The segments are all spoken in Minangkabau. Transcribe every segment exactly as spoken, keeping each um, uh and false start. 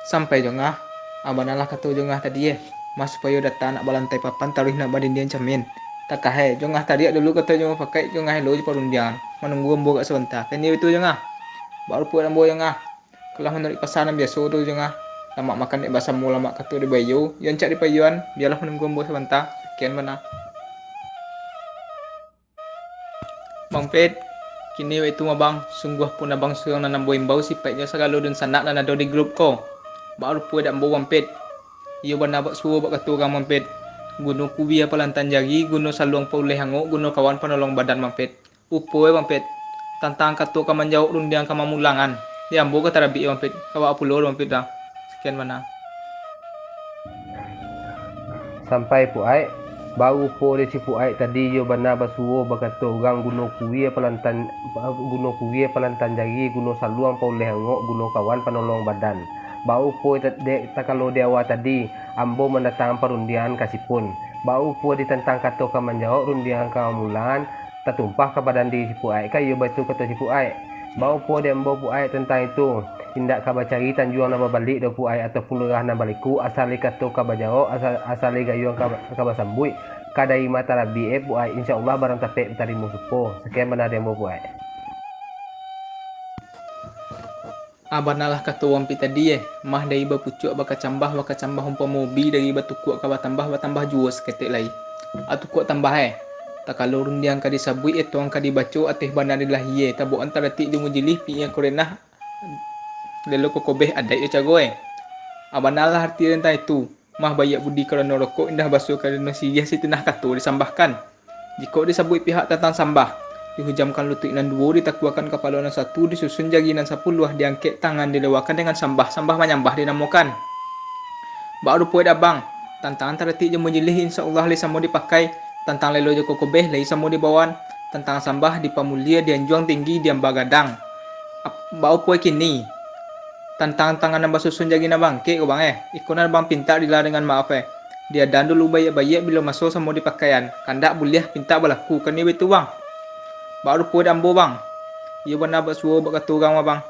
Sampai jongah, abanalah kato jongah tadi eh, mah supayo data nak balantai papan taruih nak badindiang camin. Takah eh, jongah tariak dulu kato jongah pakai jongah elo jo parundiangan, manunggu ambo agak sabanta. Kini itu jongah. Baru pulang ambo jongah. Kalah manuruik pasan nan biaso tu jongah. Lamak makan dek basamo lamak kato dek bayo, iyo ancak dek payoan, bialah manunggu ambo sabanta. Sakian bana. Bang Pet, kini waktu abang, sungguah pun abang surang nan ambo imbau sipaiknyo sagalo dunsanak nan ado di grup ko. Bak rupo dak ambo Bang Pet. Iyo bana bak suo bak kato urang Bang Pet. Guno kuia palantan jari, guno saluang pauleh angok, guno kawan panolong badan Bang Pet. Upo e Bang Pet. Tantang kato ka manjawab rundiang ka mamulangan. Di ambo ka tarabik Bang Pet. Kawak pulo Bang Pet dah. Sakian bana. Sampai Puaik, baru po dek si Puaik tadi iyo bana basuo bakato urang guno kuia palantan, guno kuia palantan jari, guno saluang pauleh angok, guno kawan panolong badan. Baru po dek takalo di awa tadi, ambo mandatangan parundiangan ka sipun. Baru po di tantang kato ka manjawab rundiangan ka mamulangan, tatumpah ka badan diri si Puaik, ka iyo baitu kato si Puaik. Baupo di ambo Puaik tantang itu, indak ka bacari tanjuang nan babalik doh Puaik ataupun lurah nan balikuk, asali kato ka bajawab, asa-, asali gayuang ka, ka basambuik, ka dari mata rabi e Puaik, insya Allah barang tapek batarimo supo. Sakian bana di ambo Puaik. Ah, banalah kato Wang Pit tadi eh, mah dari bapucuak bakacambah, bakacambah umpamo ubi, dari batukuak ka batambah, batambah juo saketek lai. Ah, tukuak tambah eh. Takalo rundiang ka disabuik, etong ka dibaco, ateh bana di lahia, tabokan taratik jo mujilih, piia ko renah, lelo ko kobeh, adaik jo caro eh. Ah, banalah arti tantang itu. Mah baiak budi karano rokok, indah baso karano siriah, sitenah kato disambahkan. Jikok disabuik pihak tantang sambah, dihujamkan lutuik nan duo, ditakuakan kapalo nan satu, disusun jari nan sapuluah, diangkek tangan, dilewakan dengan sambah, sambah manyambah dinamokan. Bak rupo e dak bang, tantang taratik jo mujilih, insya Allah lai samo dipakai, tantang lelo jo kokobeh lai samo dibawan, tantang sambah dipamulia, dianjuang tinggi, diamba gadang. Ap-, bak rupo e kini, tantang tangan nan basusun jari nan bangkek ko bang eh, iko nan bang pintak dilah dengan maaf eh. Diadaan dulu baiak-baiak, bilo maso samo dipakaian, kandak buliah pintak balaku, kan iyo baitu bang. Bak rupo e dak ambo bang. Iyo bana bak suo bak kato urang mah bang.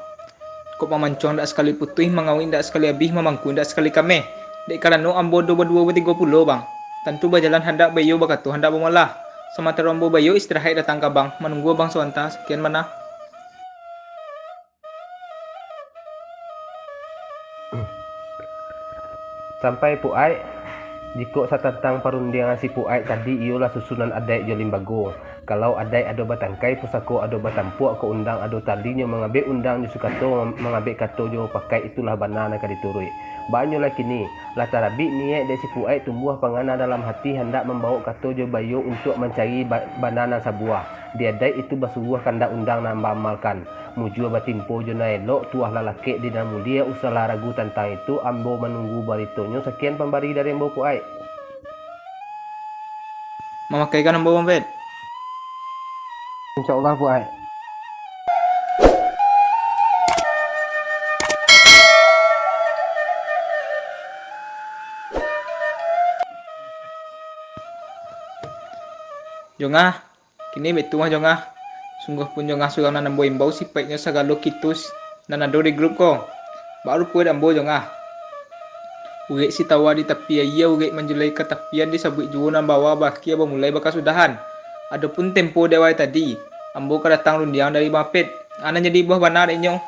Kok mamancuang dak sakali putuih, mangawik dak sakali abih, mamangku dak sakali kameh. Dek karano ambo do baduo batigo pulo bang. Tantu bajalan handak baiyo, bakato handak bamolah. Samantaro ambo baiyo istirahat datang ka bang, manunggu abang sabanta, sakian bana. Sampai Puaik, jikok satantang parundiangan si Puaik tadi iyolah susunan adaik jo limbago. Kalau adaik ado batangkai, pusako ado batampuak, ko undang ado talinyo, mangabek undang jo sukato, mangabek kato jo pakaik, itulah bana nan ka dituruik. Baa nyo lah kini, lah tarabik niaik dek si Puaik, tumbuah pangana dalam hati, handak mambawok kato jo baiyo untuak mancari ba-, bana nan sabuah. Di adaik itu basuruah kandak undang nan baamalkan. Mujua batimpo jo nan elok, tuah lah lakek di nan mulie, usahlah ragu tantang itu, ambo manunggu baritonyo. Sakian pambari dari ambo Puaik. Mamakaikan ambo Bang Pet. Insya Allah Puaik. Jongah. Kini baitu mah jongah. Sungguah pun jongah surang nan ambo imbau, sipaiknyo sagalo kitus nan ado di grup ko. Bak rupo e dak ambo jongah. Urek sitawa di tapi aia, urek manjulai ka tapian, disabuik juo nan baawa baakhia, bamulai bakasudahan. Adopun tempo di awai tadi, ambo ka datang rundiang dari Bang Pet. Nan jadi buah bana dek inyo.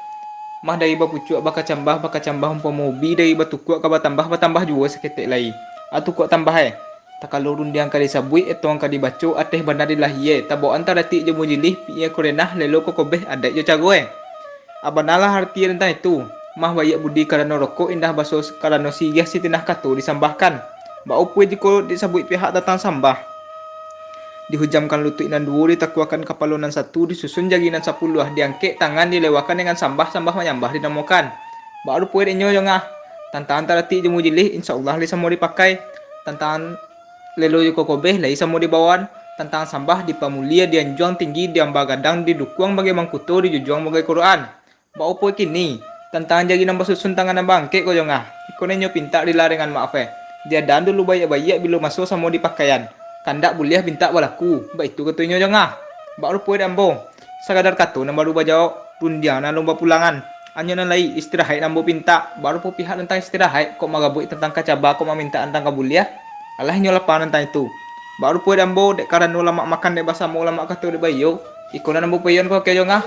Mah dari bapucuak bakacambah, bakacambah umpamo ubi, dari batukuak ka batambah, batambah juo saketek lai. Ah, tukuak tambah e. Takalo rundiang ka disabuik, etong ka dibaco, ateh bana di lahia, tabokan taratik jo mujilih, piia ko renah, lelo ko kobeh, adaik jo caro e. Ah, banalah arti tantang itu, mah baiak budi karano rokok, indah baso karano siriah, sitenah kato disambahkan. Bak rupo e jikok disabuik pihak tantang sambah. Dihujamkan lutuik nan duo, ditakuakan kapalo nan satu, disusun jari nan sapuluah, diangkek tangan, dilewakan dengan sambah, sambah manyambah dinamokan. Bak rupo e dek inyo jongah. Tantang taratik jo mujilih, insya Allah lai samo dipakai. Tantang lelo jo kokobeh, lai samo dibawan, tantang sambah dipamulia, dianjuang tinggi, diamba gadang, didukuang bagai mangkuto, dijujuang bagai Quran. Bak rupo e kini, tantang jari nan basusun tangan nan bangkek ko jongah, iko nan inyo pintak dilah dengan maaf e. Diadaan dulu baiak-baiak, bilo maso samo dipakaian, kandak buliah pintak balaku, baitu kato inyo jongah. Bak rupo e dek ambo, sakadar kato nan baru bajawab, rundiang nan alun bapulangan. Anyo nan lai, istirahat nan ambo pintak. Baa rupo pihak tantang istirahat, kok marabuik tantang ka caba, kok mamintak tantang ka buliah. Alah inyo lapang tantang itu. Baa rupo dek ambo, dek karano lamak makan dek basamo, lamak kato dek baiyo. Iko nan ambo paiyoan ko, oke, Jongah.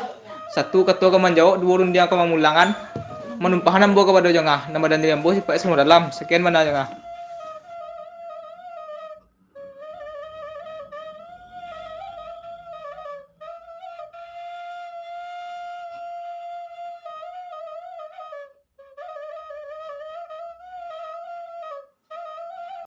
Satu kato ka manjawab, duo rundiang ka mamulangan. Manumpahan ambo kapado Jongah, nan badan diri ambo sipaik samo dalam. Sakian bana, Jongah.